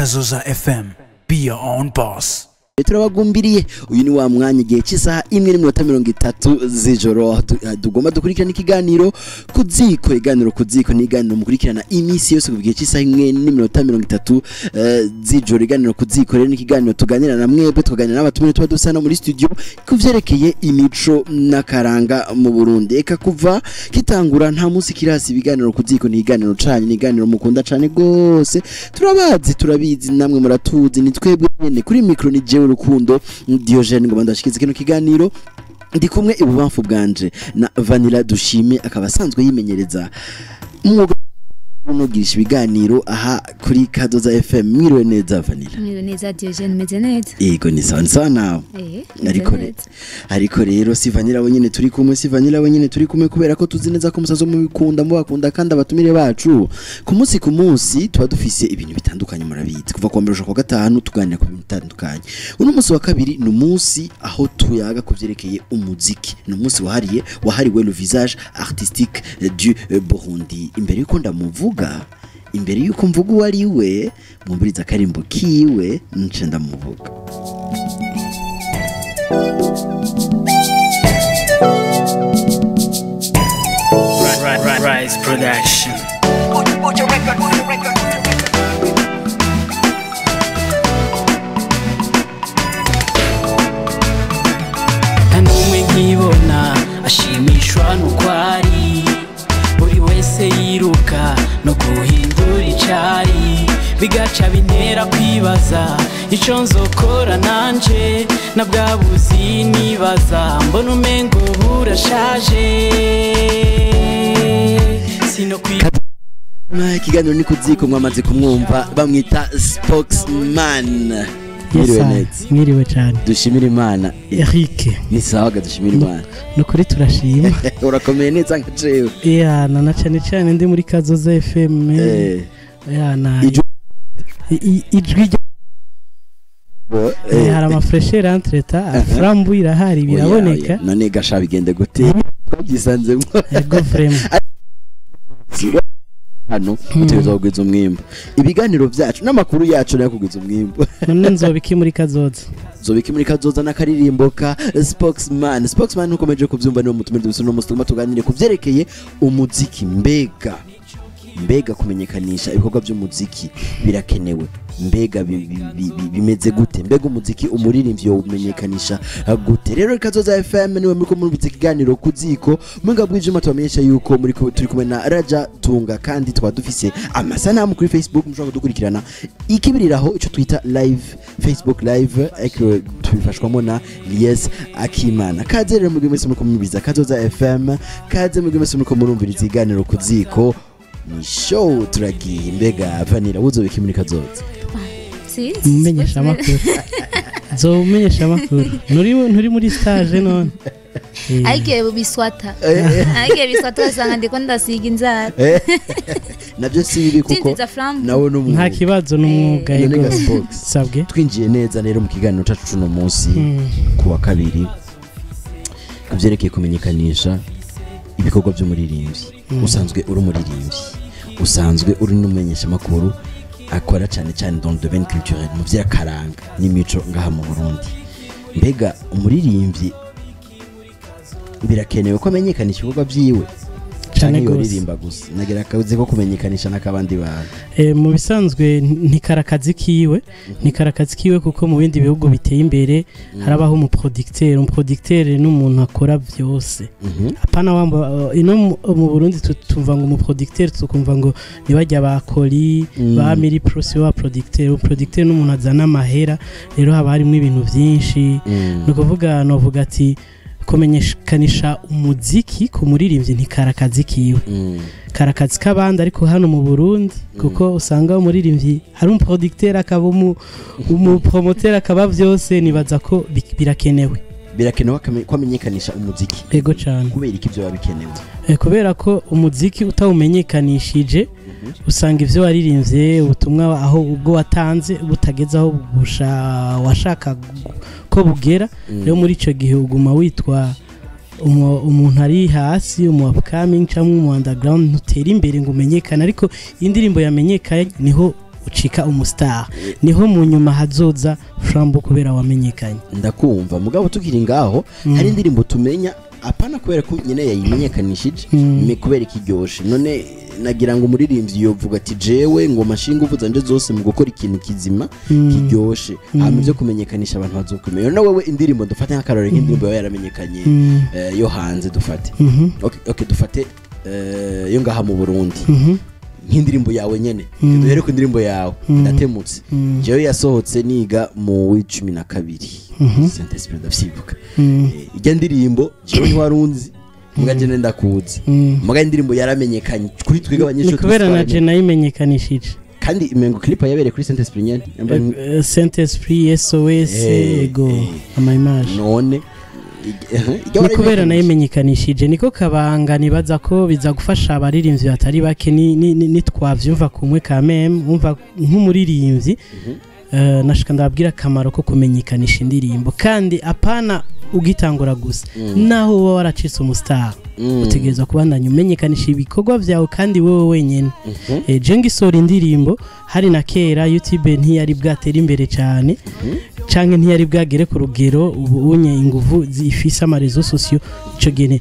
Kazoza FM. Be your own boss. Turabagumbiriye, uyu ni wa mwanya, igihe cy'isaha 1:30 z'ijoro, aho tugomba dukurikirana ikiganiro ku ziko. Iganiro ku ziko ni iganiro mukurikirana iminsi yose ku gihe cy'isaha 1:30 z'ijoro. Iganiro ku ziko rero ni ikiganiro tuganira na mwebwe, tukaganira n'abatumire tuba dusa no muri studio ku vyerekeye imico n'akaranga mu Burundi. Eka kuva kitangura nta munsi kirasi. Ibiganiro ku ziko ni iganiro canyu, ni iganiro mukunda cane gose. Turabazi, turabizi, namwe muratuzi, ni twebwe nyene. Kuri micro ni jewe Rukundo Diogene, ngo ndashikize kino kiganiro. Ndi kumwe ibubamfu bwanje na Vanilla Dushime, akaba asanzwe yimenyereza umwuga unogisha ibiganiro aha kuri Kadoza FM. Mwiriwe neza, Vanilla? Mwiriwe neza, Diogene, meze neza. Yego, ni sawa, ni sawa nawe? Eh, meze ariko neza. Ariko rero si Vanilla wenyine turi kumwe, si Vanilla wenyine turi kumwe, kubera ko tuzi neza ko musazo mubikunda, mubakunda. Kandi abatumire bacu ku munsi ku munsi tuba dufise ibintu bitandukanye, murabizi. Kuva kuwa mbere gushika kuwa gatanu tuganira ku bintu bitandukanye. Uno munsi wa kabiri ni umunsi aho tuyaga ku vyerekeye umuziki, ni umunsi wahariwe le visage artistique du Burundi. Imbere yuko ndamuvuga, imbere yuko mvuga uwo ari we, mwumviriza akarimbo kiwe nce ndamuvuga. Rise Production. Nta n'umwe nkibona ashimishwa n'uko ari, buri wese yiruka no guhindura icari, bigaca bintera kwibaza ico nzokora nanje na bwa buzi nibaza, mbona umengo burashaje sino kwi Ikiganiro ni kuziko, mwamaze kumwumva, bamwita Spokesman. Mwiriwe neza? Mwiriwe cyane. Dushimire Imana. Eric. Ni sawa ga, dushimire Imana. Ni ukuri turashima. Urakomeye neza nka jewe? Yana na cyane cyane ndi muri Kazoza FM. Yana ijwi hari amafraîcheur entre-temps, frambu irahari, biraboneka. Oya, none gasha bigende gute, twabyisanzemo? Ego, vraiment. Hano utegerezwa kugwiza umwimbu, ibiganiro byacu n'amakuru yacu nayo kugwiza umwimbu. None nzobiki muri Kazoza? Zobiki muri Kazoza n'akaririmbo ka Spokesman. Spokesman, ukomeje kubyumva, niwo mutumire dufise uno munsi. Tugomba tuganire ku vyerekeye umuziki. Mbega kumenyekanisha ibikorwa by'umuziki birakenewe? Mbega bimeze gute? Mbega umuziki umuririmbyi yowumenyekanisha gute? Rero Kazoza FM niwe muriko murumvise ikiganiro ku ziko. Mwinga bw'ivyuma tubamenyesha yuko muri turi kumwe na Raja Tunga, kandi tukaba dufise amasanamu kuri Facebook mushobora kudukurikirana ikibiriraho, ico twita live, Facebook live, ariko tubifashwamo na Lies Akimana. Kaze rero mwebwe mwese muriko murumviriza Kazoza FM, kaze mwebwe mwese muriko murumviriza ikiganiro ku ziko, ni show turagiye. Mbega Vanilla, wuzobika muri Kazoza? Sinzi. Umumenyesha amakuru, nzomumenyesha amakuru. Nturi muri stage none? Ariko biswata, ariko biswata ugasanga ndiko ndasiga inzara. Nabyo si bibi kuko Zinziza frambu. nawe n'umwuga. Nta kibazo, n'umwuga. None Yego. ga Spox, Sabwe. twinjiye neza rero mu kiganiro cacu cuno munsi ku wa kabiri ku vyerekeye kumenyekanisha ibikorwa by'umuririmbyi. Usanzwe uri umuririmbyi, usanzwe uri n'umumenyeshamakuru akora cyane cyane dans le domaine culturel, mu vy'akaranga n'imico ngaha mu Burundi. Mbega umuririmbyi birakenewe ko amenyekanisha ibikorwa vyiwe Cane canke gose. yoririmba gusa, nagira akazi ko kumenyekanisha n'akabandi bantu? Mu bisanzwe ntikarakazi kiwe, ntikarakazi kiwe, kuko mu bindi bihugu biteye imbere harabaho umuproducteur. Umuproducteur ni umuntu akora byose. Apana wamba ino mu Burundi tumva ngo umuproducteur, tukumva ngo ni bajya ba Koli, ba Miri Pro, si wa producteur. Umuproducteur ni umuntu azana amahera, rero haba harimo ibintu byinshi. Ni ukuvuga, novuga ati kumenyekanisha umuziki ku muririmbyi ntikarakazi kiwe, karakazi k'abandi. Ariko hano mu Burundi, kuko usanga umuririmbyi hari umuproducteur, akaba umupromoteur, akaba byose, nibaza ko birakenewe. Birakenewe ko amenyekanisha umuziki? Ego cyane. Kubera iki ibyo biba bikenewe? Kubera ko umuziki utawumenyekanishije, usanga ivyo waririmbye, ubutumwa aho ubwo watanze butageze aho washaka ko bugera. Rero muri ico gihe uguma witwa umuntu ari hasi, umu upcoming cyangwa umu underground, ntutera imbere ngo umenyekane. Ariko indirimbo yamenyekanye niho Ucika umustar, niho mu nyuma hazoza flambeau kubera wamenyekanye. Ndakumva, mugabo tukiri ngaho, hari indirimbo tumenya apana kubera ko nyine yayimenyekanishije, mais kubera ikiryoshe. None nagira ngo umuririmbyi yovuga ati: "Jewe ngo mashinga uvuza zanje zose mu gukora ikintu kizima kiryoshe, hama ibyo kumenyekanisha abantu bazokumenya." None wewe indirimbo, dufate nk'akarore nk'indirimbo yawe yaramenyekanye yo hanze, dufate, okay, dufate yo ngaha mu Burundi, nk'indirimbo yawe nyene, duhere ku indirimbo yawe "Ndatemutse". Jewe yasohotse niga mu w'12 Saint Esprit, ndavyibuka. Ijya ndirimbo jewe ntiwarunzi, muga jene ndakuzi, muga indirimbo yaramenyekanye kuri twiga Ni abanyeshuri. kubera na Twese je nayimenyekanishije. Kandi imengo clip yabereye kuri Saint Esprit nyene. Saint Esprit, SOS. Ego. Ama image. None ijya Ni kubera warayimenyekanishije. nayimenyekanishije, niko kabanga. Nibaza ko biza gufasha abaririmbyi batari bake nitwavyumva kumwe kameme. Wumva nk'umuririmbyi, nashika ndababwira akamaro ko kumenyekanisha indirimbo, kandi apana ugitangura gusa, naho uba waracitse umustar, utegerezwa kubandanya umenyekanisha ibikorwa vyawe, kandi wewe wenyene. Je ngisohora indirimbo hari na kera, YouTube ntiyari bwatera imbere cyane, canke ntiyari bwagere ku rugero ubu unye inguvu zifise ama réseaux sociaux. Ico gihe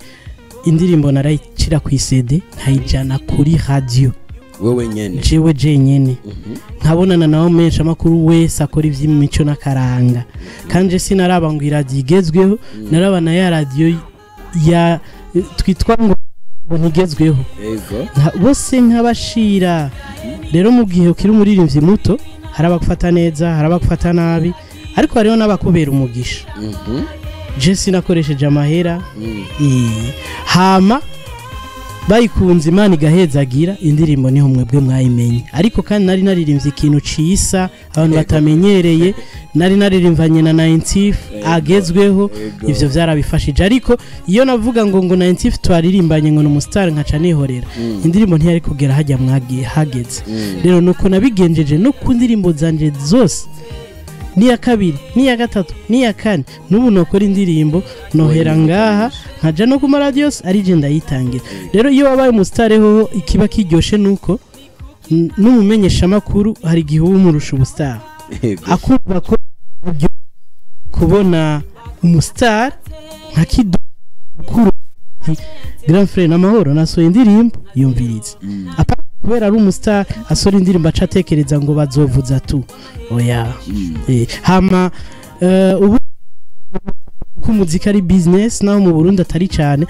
indirimbo narayicira ku CD, nkayijana kuri radio. Wewe nyene? Jewe jenyene, nkabonana nawe menshi amakuru wese akora ivy'imico n'akaranga. Kandi je sinaraba ngo iradiyo igezweho, naraba na ya radiyo ya twitwa ngo ntigezweho. Bose nk'abashira. Rero mu gihe ukiri umuririmbyi muto, hari abagufata neza, hari abagufata nabi, ariko hariho n'abakubera umugisha. Je sinakoresheje amahera. Hama bayikunze, Imana igahezagira indirimbo, niho mwebwe mwayimenye. Ariko kandi nari naririmbye ikintu cisa abantu batamenyereye, nari naririmbanye na 90 agezweho. Ivyo vyarabifashije. Ariko iyo navuga ngo 90 twaririmbanye, ngo ni umustar, nkaca nihorera, indirimbo ntiyari kugera hajya mwagiye hageze. Rero nuko nabigenjeje no ku ndirimbo zanje zose, n'iya kabiri, n'iya gatatu, n'iya kane. N'ubu nokora indirimbo, nohera ngaha nkaja no ku maradiyo ari je ndayitangira. Rero iyo wabaye umusitari hoho, ikiba kiryoshe nuko n'umumenyeshamakuru hari igihe uba umurusha ubusitari, akumva ko buryo kubona umusitari nka kidukuru: "Grand frère, n'amahoro, nasohoye indirimbo, yumvirize." Apana kubera ari umusitari asohora indirimbo aca atekereza ngo bazovuza tu, oya. Hama ubu ko umuziki ari business, naho mu Burundi atari cyane,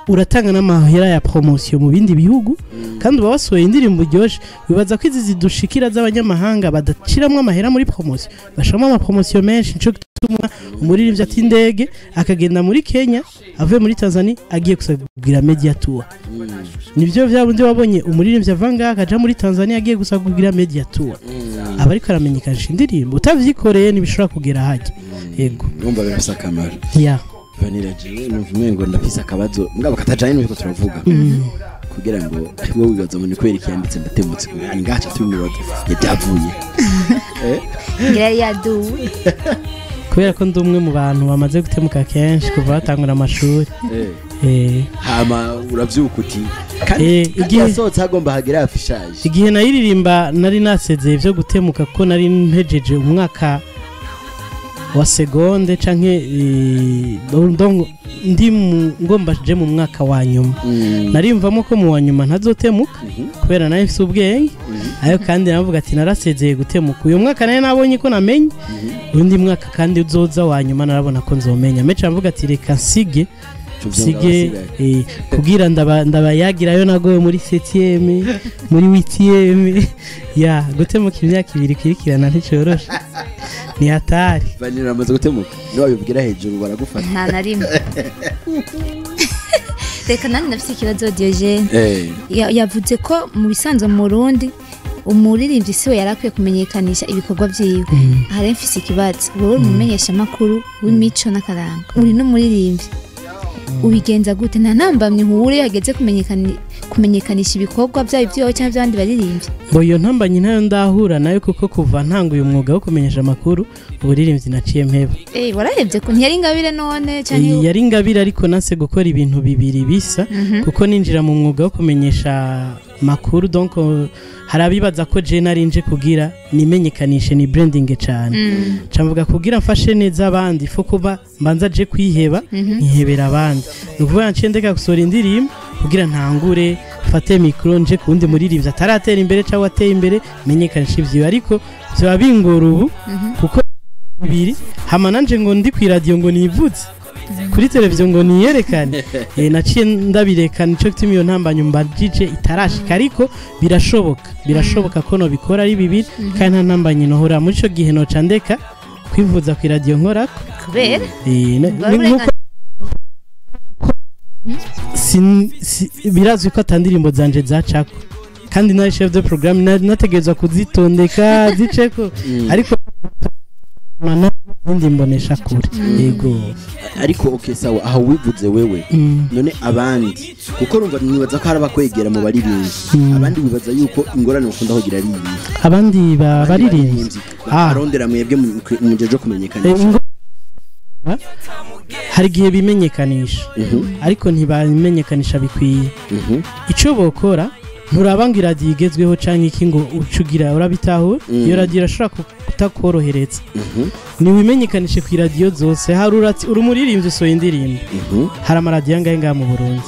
uratanga n'amahera ya promotion mu bindi bihugu, kandi uba wasohoye indirimbo uryoshe. Wibaza ko izi zidushikira z'abanyamahanga badashiramwo amahera muri promotion? Bashiramo amapromotion menshi. Nico gituma umuririmbyi ati indege akagenda muri Kenya avuye muri Tanzania, agiye gusa kugira media tour. Nibyo vya bundi wabonye umuririmbyi ava ngaha akaja muri Tanzania agiye gusa kugira media tour, aba ariko aramenyekanisha indirimbo. Utavyikoreye ntibishobora kugera hajya. Yego. Numva birafise akamaro. Ya. Vanilla, jewe numva umengo ndafise akabazo, mugabo katajanye n'ibyo turavuga, kugira ngo wowe wibaza ngo ni kubera iki yanditse "Ndatemutse"? Ni ngaca tubimubaza yabyavuye. Ngira yari yaduwe. Kubera ko ndi umwe mu bantu bamaze gutemuka kenshi kuva batangura amashuri. Hama uravyuka uti kandi kandi yasohotse hagomba hagera affichage. Igihe nayiririmba nari nasezeye ivyo gutemuka, kuko nari mpejeje umwaka wa seconde canke donc ndi ngomba je mu mwaka wa nyuma. Narimvamo ko mu wa nyuma ntazotemuka, kubera nawe mfise ubwenge ayo. Kandi navuga ati narasezeye gutemuka uyu mwaka, nayo nabonye ko namenye. Undi mwaka kandi uzoza wa nyuma narabona ko nzomenya meca, mvuga ati reka nsige sige kugira ndabayagirayo nagowe muri 7e, muri 8e. Ya gutemuka imyaka 2 ikurikirana nticoroshe, ni hatari. Vanilla, amaze gutemuka? Niba wabibwira hejuru baragufata. Nta na rimwe. Reka nanjye ndafite ikibazo, Diogene. Yavuze ko mu bisanzwe mu Burundi umuririmbyi siwe yari akwiye kumenyekanisha ibikorwa vyiwe. Aha rero mfise ikibazo: wowe uri umumenyeshamakuru w'imico n'akaranga, uri n'umuririmbyi, ubigenza gute? Nta ntambamyi nkuhure iyo hageze kumenyekanisha ibikorwa byaba ivy'iwawe cyangwa iby'abandi baririmbyi? Ngo iyo ntambanyi ntayo ndahura nayo, kuko kuva ntanguye umwuga wo kumenyesha amakuru, uburirimbyi naciye mpeba. Warahevye ko ntiyari ingabire none canke? Yari ingabire, ariko nase gukora ibintu bibiri bisa, kuko ninjira mu mwuga wo kumenyesha makuru. Donc hari abibaza ko je narinje kugira nimenyekanishe, ni branding cyane. Camvuga kugira mfashe neza abandi, fo kuba mbanza je kwiheba, nkihebera abandi. Ni ukuvuga nciye ndeka gusohora indirimbo kugira ntangure mfate micro, nje kuwundi muririmbyi ataratera imbere cyangwa ateye imbere, menyekanisha ivyo. Ariko vyoba bingora ubu kuko bibiri hama nanje ngo ndi kw'iradiyo, ngo nivutse kuri televiziyo, ngo niyerekane, naciye ndabireka. Nico gituma iyo ntambanyo mbajije itarashika, ariko birashoboka ko nobikora ari bibiri kandi nta ntambanyi nohora. Muri ico gihe noca ndeka kwivuza kw'iradiyo nkorako. Kubera Ni nkuko birazwi ko atandirimbo zanje zacako, kandi na chef de programme nategerezwa kuzitondeka ziceko, ariko mana zindi mbonesha kure, yego. Ariko okay, sawa, aho wivuze wewe. None abandi, kuko urumva nibaza ko hari abakwegera mu baririmbyi, abandi wibaza yuko ingorane bakunda kugira ari iyihe? Abandi baririmbyi? Barondera mwebwe mu gihe cyo kumenyekanisha. Hari igihe bimenyekanisha, ariko ntibamenyekanisha bikwiye. Icyo bokora, nturaba ngo iradiyo igezweho canke iki ngo ucugira urabitahura. Iyo radiyo irashobora kutakorohereza. Ntiwimenyekanishe ku iradiyo zose. Hari urati uri umuririmbyi, usohoye indirimbo, hari amaradiyo angahe ngaha mu Burundi?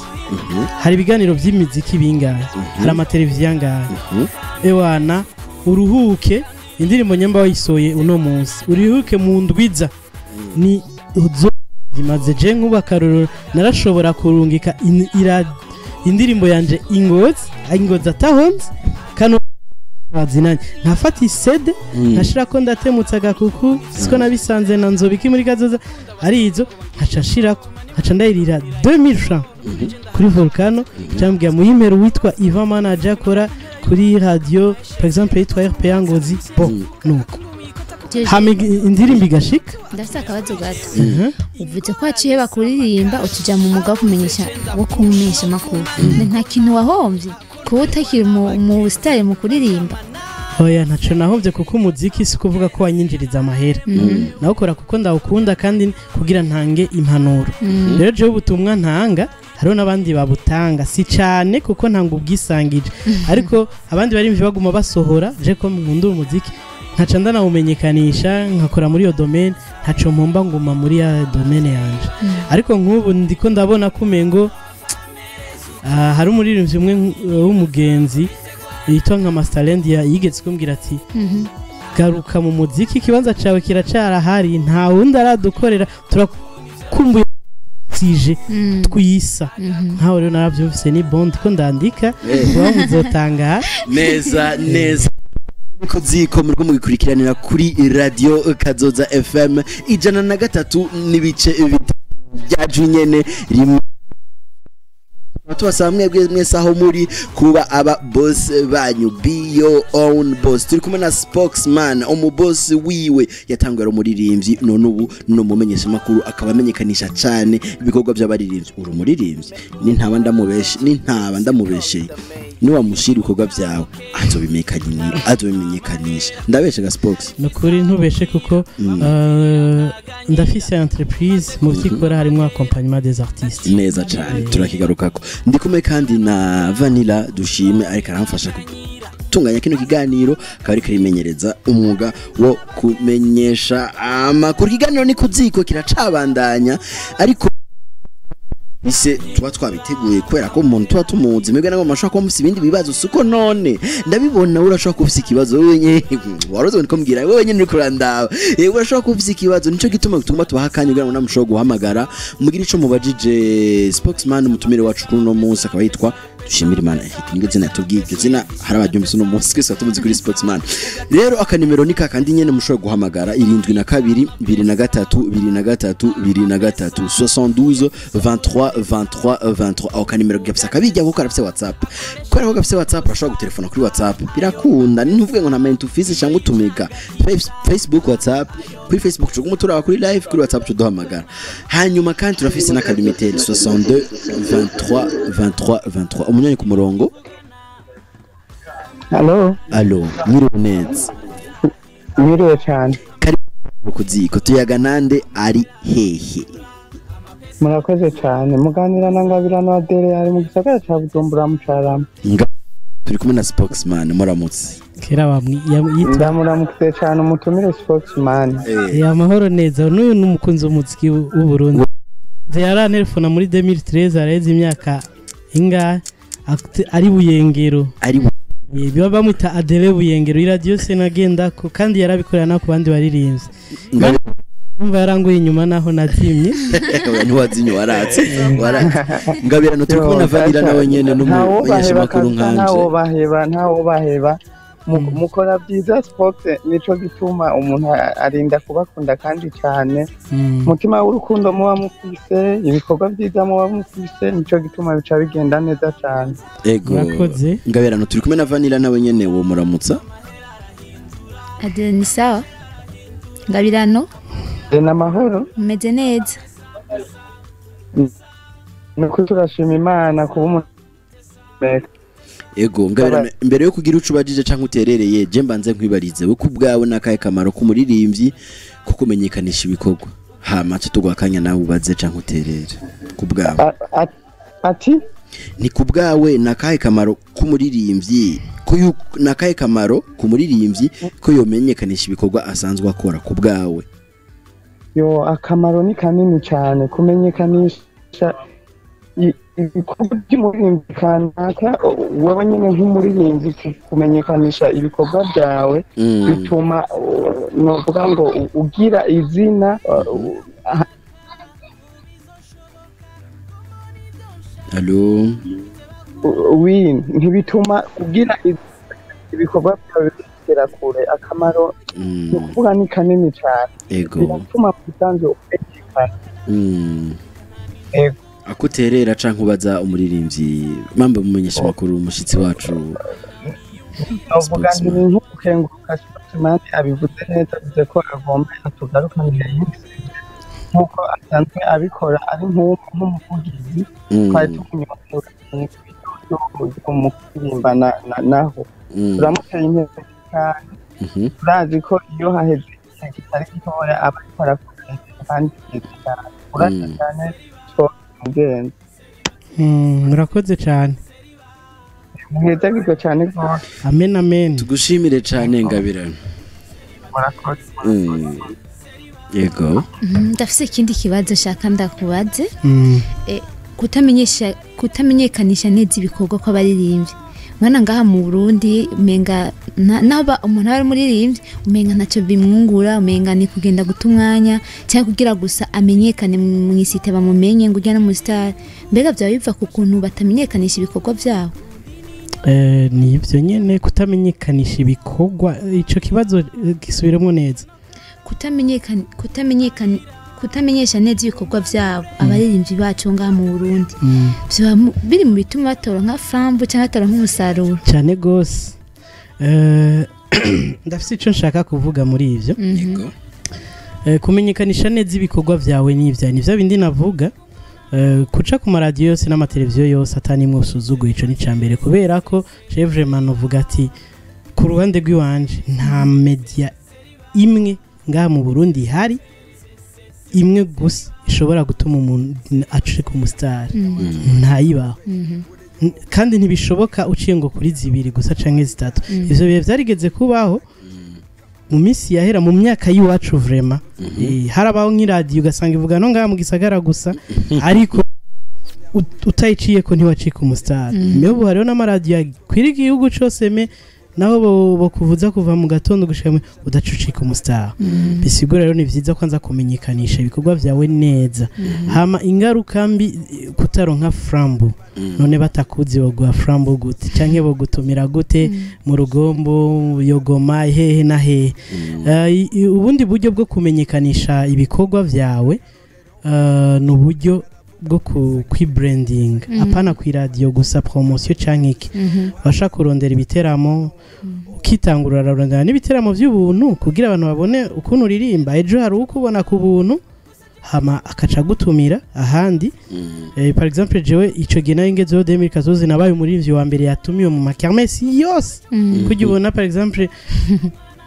Hari ibiganiro by'imiziki bingahe? Hari amateleviziyo angahe? Ewana, uruhuke. Indirimbo nyamba wayisoye uno munsi, uruhuke mu ndwiza ni zo zimaze. Je nkuba akarorero, narashobora kurungika indirimbo yanje Ingozi, Ingozi atahonze kano bazinanye, nkafata isede, nkashirako ndatemutse agakuku siko nabisanze na nzobiki muri kazoza ari izo, nkaca nshirako, nkaca ndayirira 2000 francs kuri Volcano, cyambwira muyimpera witwa Ivan Manager akora kuri radio par exemple yitwa RPA Ngozi. Bon, nuko hama indirimbo igashika. Ndafite akabazo gato. Uvuze ko waciye bakuririmba, utuja mu mwuga wo kumenyesha, wo kumenyesha amakuru. Nta kintu wahombye kuba utakiri mu star mu kuririmba? Oya, ntaco nahovye, kuko umuziki si kuvuga ko wanyinjiriza amahera. Nawukora kuko ndawukunda kandi kugira ntange impanuro. Rero jewe ubutumwa ntanga hariho n'abandi babutanga, si cane kuko ntanga ubwisangije, ariko abandi barimvye baguma basohora. Je ko nkunda umuziki, nkaca ndanawumenyekanisha, nkakora muri iyo domaine, ntaco mpomba, nguma muri ya domaine yanje. Ariko nk'ubu ndiko ndabona ko umengo hari umuririmbyi umwe w'umugenzi yitwa nka Masterland yigeze kumbwira ati: "Garuka mu muziki, ikibanza cawe kiracarahari, nta wundi aradukorera, turakumbuye sije twisa." Nkaho rero naravyumvise, ni bon, ndiko ndandika kuba muzotanga. Neza neza. Niko ziko muriko mugikurikiranira kuri Radio Kazoza FM 103.5 byacu nyene rimwe. Tubasaba mwebwe mwese aho muri kuba aba boss banyu, be your own boss. Turi kumwe na Spokesman, umuboss wiwe yatanguye ari umuririmbyi, none ubu ni umumenyeshamakuru, akaba amenyekanisha cyane ibikorwa by'abaririmbyi. Uri umuririmbyi, ni ntaba ndamubeshe, ni ntaba ndamubesheye, niwamushira ibikorwa byawe azobimenyekanisha. Ndabeshe ga Spokes? Nukuri ntubeshe, kuko ndafise entreprise, mu vyikora harimo accompagnement des artistes. Neza cyane, turakigarukako. Ndi kumwe kandi na Vanilla Dushime, ariko aramfasha gutunganya kino kiganiro, akaba ariko arimenyereza umwuga wo kumenyesha amakuru. Ikiganiro ni kuziko kiracabandanya, ariko ise tuba twabiteguye kubera ko umuntu tuba tumuzi. Mwebwe nabo mashobora kuba mufise ibindi bibazo, suko none ndabibona urashobora kuba ufise ikibazo wewe nyene waroze ndiko mbwira wewe nyene uriko urandaba. Urashobora kuba ufise ikibazo, nico gituma tuguma tubaha akanya kugira ngo namwe mushobore guhamagara mugire ico mubajije Spokesman. Umutumire wacu kuri uno munsi akaba yitwa Dushimire Imana Eric, niryo zina yatubwiye. Iryo zina hari abaryumvise uno munsi, twese tumuzi kuri Spokesman. Rero akanimero ni kakandi nyene mushobora guhamagara: 72 23 23 23, 72 23 23 23. Aho kanimero gafise akabijya kuko karafise WhatsApp. Kubera ko gafise WhatsApp, urashobora gutelefona kuri WhatsApp, birakunda. Ntuvuge ngo nta mayinite ufise cyangwa utumega Facebook, WhatsApp. Kuri Facebook tuguma turaba kuri live, kuri WhatsApp tuduhamagara. Hanyuma kandi turafise n'akalimiteri 62 23 23 23. Umunywanyi ku murongo. Halo, Allo, mwiriwe neza? Mwiriwe cyane. Kuziko tuyaga nande, ari hehe? Murakoze cyane. Muganira na Ngabirano Adele, ari mu gisagara ca Bujumbura mu Carama. Turi kumwe na spokesman, muramutse. Kera bamwe yitwa Ndamuramutse cyane umutumire spokesman. Ya mahoro neza. N'uyu ni umukunzi w'umuziki w'u Burundi. Yarantelefona muri 2013, araheze imyaka ingahe, ari Buyengero. Ari Biba bamwita Adele Buyengero, iradiyo sinagenda ko kandi yarabikorera no ku bandi baririmbyi. Umva yaranguye inyuma naho nazimye. Oya, ntiwazinye, waratse waratse. Ngabirano, turi kumwe na Vanilla nawe nyene n'umumenyeshamakuru nkanje. Ntawo baheba, ntawo baheba. Mukora byiza sport, nico gituma umuntu arinda kubakunda kandi cyane. Umutima w'urukundo muba mufise, ibikorwa byiza muba mufise, nico gituma bica bigenda neza cyane. Ego. Murakoze. Ngabirano, turi kumwe na Vanilla nawe nyene, wo muramutsa. Adele, ni sawa? Ngabirano? Ni amahoro. Umeze neza? Ni ukuri turashima Imana kuba umuntu. Ego Ngabirano, imbere yo kugira uco ubajije canke uterereye, je mbanze nkwibarize we ku bwawe n'akahe kamaro k'umuririmbyi ko kumenyekanisha ibikorwa, hama ce tuguha akanya nawe ubaze canke uterere ku bwawe. Ati? Ni ku bwawe n'akahe kamaro k'umuririmbyi ko n'akahe kamaro k'umuririmbyi ko yomenyekanisha ibikorwa asanzwe akora ku bwawe? Yo, akamaro ni kanini cyane. Kumenyekanisha ibikorwa by'umuririmbyi kanaka, wowe nyine nk'umuririmbyi, kumenyekanisha ibikorwa byawe bituma novuga ngo ugira izina. Allo? Oui, ntibituma ugira ibikorwa byawe bigera kure. Akamaro ni ukuvuga ni kanini cyane. Biratuma mu bisanzwe umenyekana. Ego. Akuterera canke ubaza umuririmbyi mambe mumenyesha makuru umushitsi wacu? Novuga nti ni nk'ugukenguruka Spokesman, abivuze neza, avuze ko agomba atugarukanire yindi nk'uko asanzwe abikora, ari nk'umuvugizi twari tumunyotera mu kuririmba naho turamuteye intebe cyane. Turazi ko iyo haheze igihe kitari gitoya aba ariko arakora kandi byiza cyane. Urakoze cyane mugenzi. Murakoze cyane. Muhezagirwe cyane rwose. Amen, amen. Tugushimire cane Ngabirano. Murakoze. Yego. Ndafise ikindi kibazo nshaka ndakubaze. Kutamenyekanisha neza ibikorwa kw'abaririmbyi, mwana ngaha mu Burundi, umenga naba umuntu aba ari umuririmbyi umenga ntacyo bimwungura, umenga ni kugenda guta umwanya cyangwa kugira gusa amenyekane mu isite bamumenye ngo ujya no mu star. Mbega byaba biva ku kuntu batamenyekanisha ibikorwa byabo? Ni ibyo nyene, kutamenyekanisha ibikorwa. Ico kibazo gisubiremo neza. Kutamenyesha neza ibikorwa byabo abaririmbyi bacu ngaha mu Burundi, byaba biri mu bituma batora nka frambo cyangwa batora nk'umusaruro? Cyane gose. Ndafise ico nshaka kuvuga muri ivyo. Yego. Kumenyekanisha neza ibikorwa vyawe n'ivya ni vya bindi navuga, kuca ku maradiyo yose n'amateleviziyo yose atanimwe usuzuguye, ico ni cambere, kubera ko je vraiment novuga ati ku ruhande rw'iwanje nta media imwe ngaha mu Burundi ihari, imwe gusa ishobora gutuma umuntu acika umustar, ntayibaho. Kandi ntibishoboka uciye ngo kuri zibiri gusa canke zitatu. Ivyo bihe vyarigeze kubaho mu minsi yahera, mu myaka y'iwacu vraiment. Harabaho nk'iradiyo ugasanga ivuga no ngaha mu gisagara gusa, ariko utayiciye ko ntiwacika umustar. Mais ubu hariho n'amaradiyo akwira igihugu cose, mais naho bokuvuza kuva mu gatondo gushika udacucika umustar. Bisigura rero ni vyiza kwanza kumenyekanisha ibikorwa vyawe neza. Hama ingaruka mbi, kutaronka frambo. None batakuzi boguha frambo gute canke bogutumira gute mu Rugombo, Yogoma, hehe na hehe? Ubundi buryo bwo kumenyekanisha ibikorwa vyawe ni uburyo bwo kwibranding, apana ku radio gusa, promotion canke iki. Washaka kurondera ibiteramo, ukitangura urarondera n'ibiteramo by'ubuntu kugira abantu babone ukuntu uririmba. Ejo hari ukubona ku buntu hama akaca gutumira ahandi. Par exemple jewe ico gihe nari ngezeho 2014, nabaye umuririmbyi wa mbere yatumiwe mu makermesse yose. Kujya ubona par exemple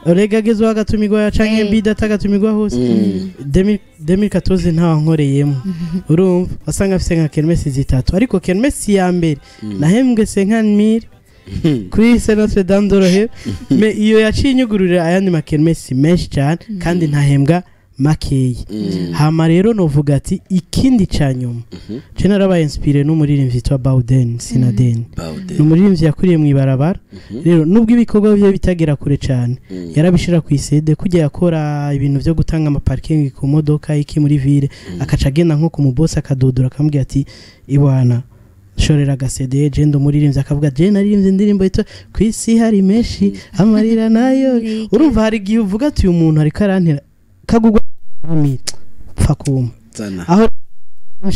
Orega agezweho agatumirwa canke Bida atagatumirwa hose, 2014 ntawankoreyemo. Urumva wasanga afise nka kermesse zitatu, ariko kermesse ya mbere nahembwe 50,000. Kuri lycée Notre Dame de Rohero. Mais iyo yaciye inyugururira ayandi makermesi menshi cyane, kandi ntahembwa makeyi. Hama rero novuga ati ikindi ca nyuma, je narabaye inspiré n'umuririmbyi witwa Bauden Sinaden. Bawde. Ni umuririmbyi yakuriye mu ibarabara. Rero nubwo ibikorwa bye bitagera kure cyane, yarabishira ku isede kujya yakora ibintu byo gutanga amaparking ku modoka iki muri ville, akaca agenda nko ku mubosi akadodora, akamubwira ati: "Ibwana, shorera agasede, je ndi umuririmbyi." Akavuga: "Je naririmbye indirimbo yitwa ku isi hari menshi amarira nayo." Urumva hari igihe uvuga ati: "Uyu muntu ariko arantera kagugwa pfa kuma." Zana. Aho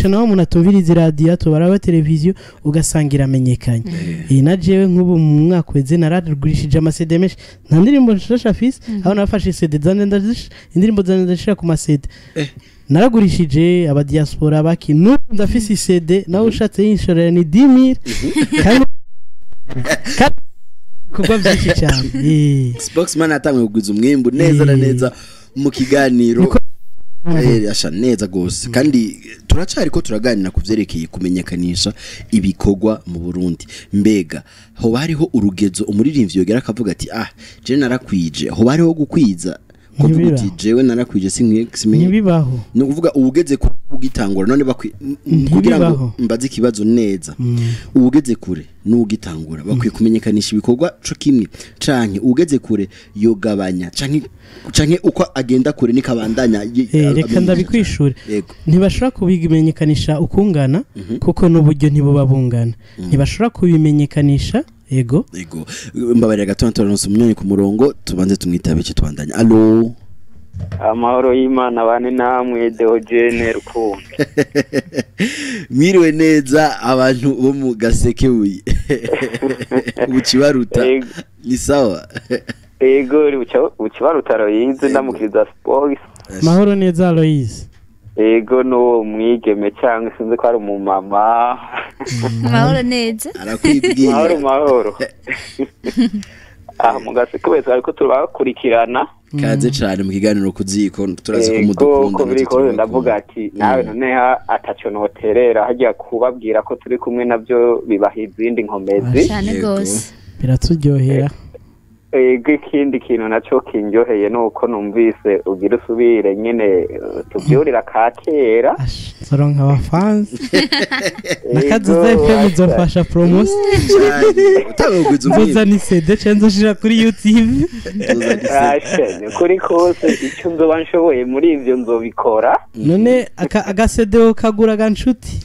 naho umuntu atumviriza iradiyo, atubaraba televiziyo, ugasanga iramenyekanye. Iyi na jewe nk'ubu mu mwaka uheze naragurishije amasede menshi, nta ndirimbo nshasha afise. Aho nafashe CD zanje, indirimbo zanje ndazishira ku masede, naragurishije abadiaspora baki. N'ubu ndafise CD, nawe ushatse yinshorera ni 10,000, kandi ibikorwa byinshi cyane. Spokesman atanguye kugwiza umwimbu neza na neza mu kiganiro. Asha neza gose. Kandi turacari ko turaganira ku vyerekeye kumenyekanisha ibikorwa mu Burundi. Mbega hoba hariho urugezo umuririmbyi yogera akavuga ati: "Ah, je narakwije"? Hoba hariho gukwiza kuvuga Ntibibaho. uti: "Jewe narakwije, sinkwiye simenye"? Ntibibaho. Ni ukuvuga uwugeze ku ugitangura none bakwi kugira ngo Ntibibaho. mbaze ikibazo neza, uwugeze kure n'ugitangura bakwiye kumenyekanisha ibikorwa co kimwe, canke uwugeze kure yogabanya, canke uko agenda kure nikabandanya Reka amenyesha? ndabikwishure. Yego. Ntibashobora kubimenyekanisha ukungana, kuko n'uburyo ntibuba bungana. Ntibashobora kubimenyekanisha, yego. Yego, mbabarira gato, turaronse umunywanyi ku murongo, tubanze tumwitabe ico tubandanya. Allo? Amahoro y'Imana bane namwe, Deogene Rukundo. Mwiriwe neza, abantu bo mu Gasekebuye, Bucibaruta. Yego. Ni sawa? Ego, Bucibaruta Royize, ndamukiriza Sports. Mahoro neza, Aloise. Ego, n'uwo mwigeme cyangwa sinzi ko ari umumama. Mahoro neza. Arakwibwira. Mahoro, mahoro. Aha mu Gasekebuye ariko turabakurikirana. Kaze cane mu kiganiro Kuziko, turazi ko Ego, mudukunda. uko biri Natwe kose turabakunda. Ndavuga ati nawe noneho ataco noterera hajya kubabwira ko turi kumwe nabyo bibaha izindi nkomezi. Cyane Yego. rwose. Biraturyohera. Ego, ikindi kintu naco kindyoheye ni uko numvise ugira usubire nyene, tuvyurira ka kera. Ash, nzoronka abafansi na Ego, Kazoza FM. asha. Izofasha promotion. Cane. Utanga kugwiza umwimbu. Nzozana iCD canke nzoshira kuri YouTube. Tuzana ise. Asha, ni kuri kose icyo nzoba nshoboye muri ivyo nzobikora. None agaCD kagura ganshuti?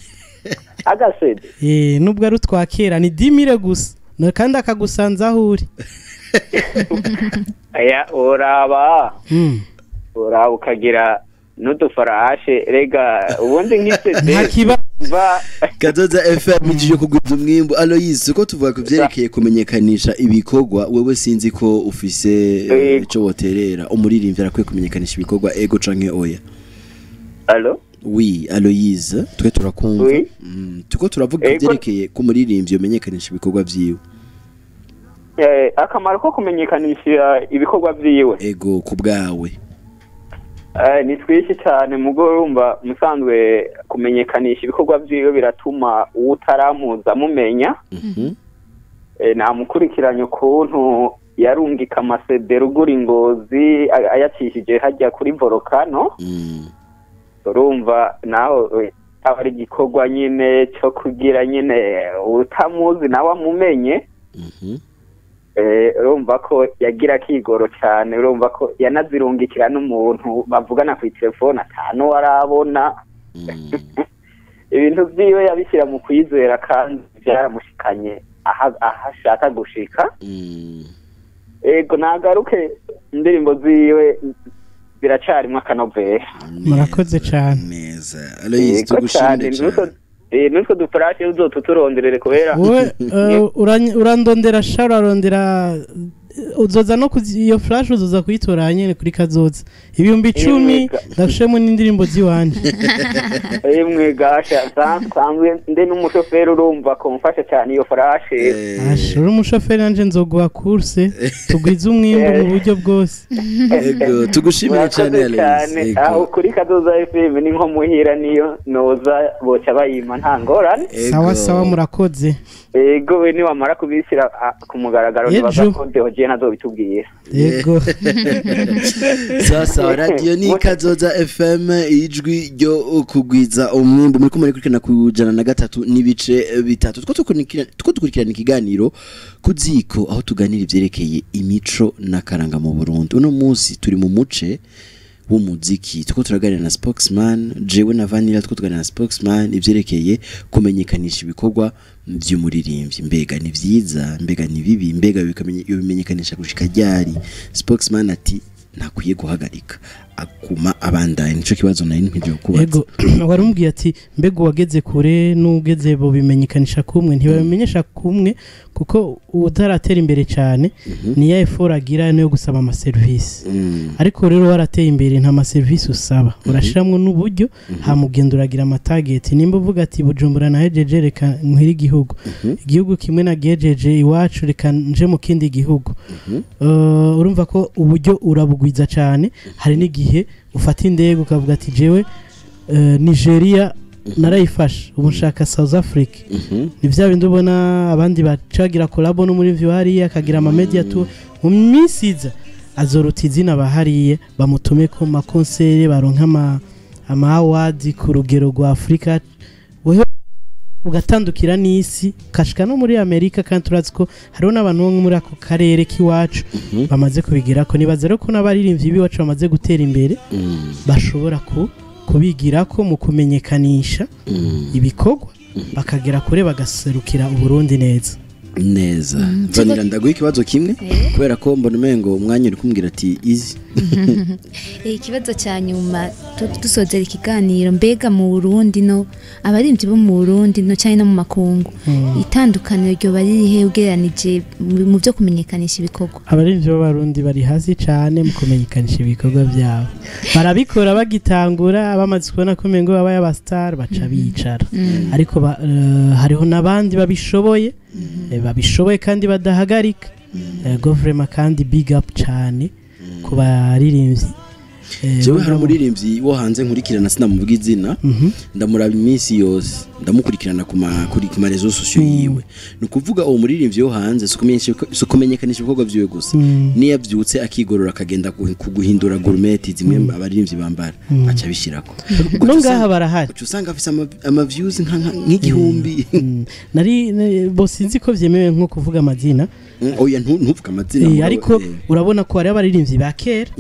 AgaCD? Nubwo ari utwa kera, ni 10,000 gusa. No, kandi akagusanza aho uri. Aya, uraba uraba ukagira n'udufarashe rega ubundi nk'iCD. Nta kiba. Ba. Kazoza FM ijije kugwiza umwimbu. Aloyse, uko tuvuga ku vyerekeye kumenyekanisha ibikorwa, wewe sinzi ko ufise Yego. ico woterera: umuririmbyi arakwiye kumenyekanisha ibikorwa, ego canke oya? Allo? Oui, Aloyse, twe turakumva. Oui. Tuko turavuga Ego. ivyerekeye ku muririmbyi yomenyekanisha ibikorwa vyiwe. Akamaro ko kumenyekanisha ibikorwa vyiwe? Ego, ku bwawe. Ni twinshi cyane. Mugo urumva musanzwe kumenyekanisha ibikorwa vyiwe biratuma uwutaramuza mumenya. Namukurikiranye ukuntu yarungika amaCD ruguru Ingozi, ayacishije hajya kuri volcano. Urumva naho aba ari igikorwa nyine cyo kugira nyine utamuzi nawe amumenye. Urumva ko yagira akigoro cyane, urumva ko yanazirungikira n'umuntu bavugana ku telefone atanu arabona. Ibintu vyiwe yabishyira mu kwizera kandi byaramushikanye aho ashaka gushika. Ego, nagaruke, indirimbo ziwe biracarimwo akanovera. Murakoze cane. Neza, Aloyse. Ego cane. Tugushimire cane. Nutwo dufarashe uzotuturonderere kubera Wowe urandondera sha, urarondera. Uzoza no iyo flash uzoza kuyitora nyene kuri Kazoza 10,000 ndagushemo n'indirimbo ziwanje. Emwe gasha nsanzwe nde n'umushoferi, urumva ko mfasha cyane iyo flash. Asha, uri umushoferi, nanje nzoguha course, tugwize umwimbu mu buryo bwose. Ego, tugushimire cyane, Aloys. Aho kuri Kazoza FM ni nko muhira, niyo noza boca bayima, nta ngorane. Sawa sawa, murakoze. Ego, we niwamara kubishyira ku mugaragaro nibaza ko Deogene azobitubwira. Yego. Sasa radio ni Kazoza FM, ijwi ryo kugwiza umwimbu. Muri kumwe kurikirana ku 103.3. Two dukurikirana ikiganiro Kuziko, aho tuganira ivyerekeye imico n'akaranga mu Burundi. Uno munsi turi mu muce w'umuziki, tuko turaganira na Spokesman, jewe na Vanilla. Tuko tuganira na Spokesman ivyerekeye kumenyekanisha ibikorwa vy'umuririmbyi. Mbega ni vyiza, mbega ni bibi, mbega bimenyekanisha gushika ryari? Spokesman ati ntakwiye guhagarika, akuma abandanye. Nico kibazo nari mpije kubaza. Ego, warumbwiye ati mbega uwageze kure n'ugeze bo bimenyekanisha kumwe? Ntibabimenyesha kumwe, kuko utaratera imbere cyane ni ya effort agira niyo gusaba ama service, ariko rero warateye imbere nta ma service usaba, urashiramwo n'uburyo, hamugenda uragira ama target. Nimba uvuga ati Bujumbura nahejeje, reka nkwire igihugu, igihugu kimwe na gejeje iwacu, reka nje mu kindi gihugu. Urumva ko uburyo urabugwiza cyane. Hari n'igihe ufata indege ukavuga ati jewe Nigeria narayifashe, ubu nshaka South Africa. Ni vya bindi ubona abandi bacagira collabo no muri vyo hariya, akagira ama media tour. Mu minsi iza azoruta izina bahariye, bamutume ko ma concert, baronka ama award ku rugero rwa Afrika, wewe ugatandukira n'isi, kashika no muri Amerika. Kandi turazi ko hariho n'abantu bo muri ako karere k'iwacu bamaze kubigira ko. Nibaza rero ko n'abaririmbyi b'iwacu bamaze gutera imbere bashobora kubigira ko mu kumenyekanisha ibikorwa, bakagera kure, bagaserukira Uburundi neza. Neza. Vanilla, ndaguha ikibazo kimwe kubera ko mbona umengo umwanya uri kumbwira ati easy. Ikibazo cya nyuma dusozera ikiganiro: mbega mu Burundi, no abaririmbyi bo mu Burundi no cyane no mu makungu, itandukaniro ryo bari rihe ugereranije mu byo kumenyekanisha ibikorwa? Abaririmbyi b'Abarundi bari hasi cyane mu kumenyekanisha ibikorwa byabo. Barabikora bagitangura, bamaze kubona ko umengo babaye aba star baca bicara. Ariko hariho n'abandi babishoboye, babishoboye kandi badahagarika. Gouvernement kandi big up cyane ku baririmbyi. Jewe hari umuririmbyi wo hanze nkurikirana, sinamuvuga izina, ndamuraba iminsi yose, ndamukurikirana ku ma réseaux sociaux yiwe. Ni ukuvuga uwo muririmbyi wo hanze si ukumenyekanisha ibikorwa vyiwe gusa, niyo avyutse akigorora akagenda kuguhindura gourmette zimwe abaririmbyi bambara, aca abishirako. No ngaha barahari. Uca usanga afise ama views nk'igihumbi. Nari bo sinzi ko vyemewe nko kuvuga amazina. Oya, ntuvuge amazina. Ariko urabona ko hari abaririmbyi ba kera,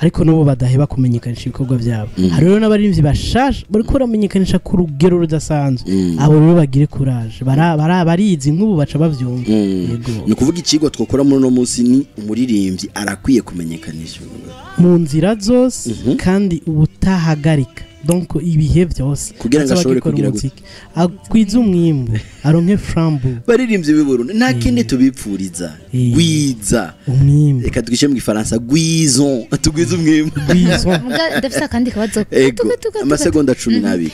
ariko n'ubu badaheba kumenyekanisha ibikorwa byabo. Hari rero n'abaririmbyi bashasha bariko baramenyekanisha ku rugero rudasanzwe. Abo rero bagire courage, bara barizi nk'ubu baca bavyumva. Yego. Ni ukuvuga icigwa twokora muri uno munsi ni umuririmbyi arakwiye kumenyekanisha ibikorwa mu nzira zose kandi ubutahagarika, donc ibihe byose. Kugira ngo azoba ashobore agikora kugira umuziki, agwize umwimbu, aronke frambu. Baririmbyi b'i Burundi, nta kindi tubipfuriza, gwiza umwimbu. Reka twishe mu gifaransa: gwizon, tugwize umwimbu. Gwizon. Muga ndafise akandi kabazo. Ego. Gato, gato, gato, gato. Amasegonda 12.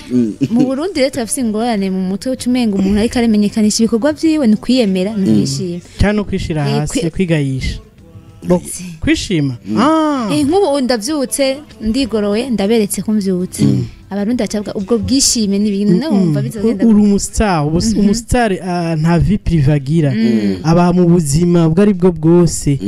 Mu Burundi rero turafise ingorane mu mutwe, uca umenga umuntu ariko aremenyekanisha ibikorwa vyiwe ni ukwiyemera, ni ukwishima. Cyangwa no kwishira hasi, kwigayisha. Bo, kwishima. Nk'ubu ndavyutse, ndigoroye, ndaberetse ko mvyutse, Abarundi bacavuga ubwo bwishime n'ibintu nawe wumva bizogenda. Uri umustar, umustar nta vie privée agira, aba mu buzima ubwo ari bwo bwose.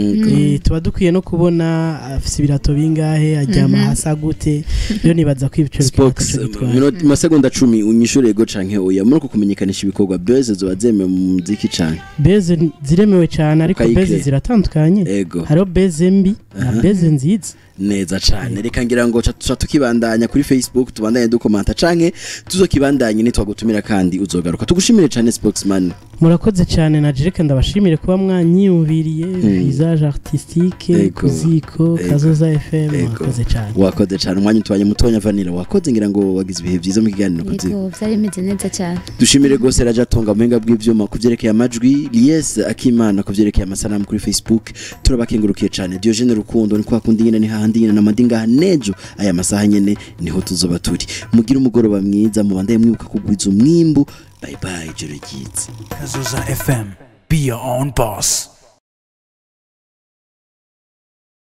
Tuba dukwiye no kubona afise ibirato bingahe, aryama hasi gute. Rero nibaza ko ico Spox, ico gitwara. Masegonda 10, unyishure ego canke oya: muri uko kumenyekanisha ibikorwa, buzz zoba zemewe mu muziki canke? Buzz ziremewe cyane, ariko Ukayikre. buzz ziratandukanye. Hariho buzz mbi na buzz nziza. Neza cane. Reka ngira ngo ca tukibandanya kuri Facebook, tubandanye dukomanta canke tuzokibandanye nitwagutumira kandi uzogaruka. Tugushimire cane, Spokesman. Murakoze cyane na Jereka, ndabashimire kuba mwanyiyumviriye Visage Artistique, Kuziko, Kazoza FM. Murakoze cyane. Wakoze cyane, umwanya utubanye mutonya. Vanilla, wakoze, ngira ngo wagize ibihe byiza mu kiganiro Kuziko. Yego, byari bimeze neza cyane. Dushimire rwose Rajatonga muhinga bw'ivyuma ku vyerekeye amajwi, Lies Akimana ku vyerekeye amasanamu kuri Facebook. Turabakengurukiye cyane. Diogene Rukundo, ni kwa kundi nyene, ni hahandi nyene namandi ngaha nejo aya masaha nyene niho tuzoba turi. Mugire umugoroba mwiza, mubandaye mwibuka kugwiza umwimbu. Bye bye, ijoro ryiza. Kazoza FM. Be your own boss.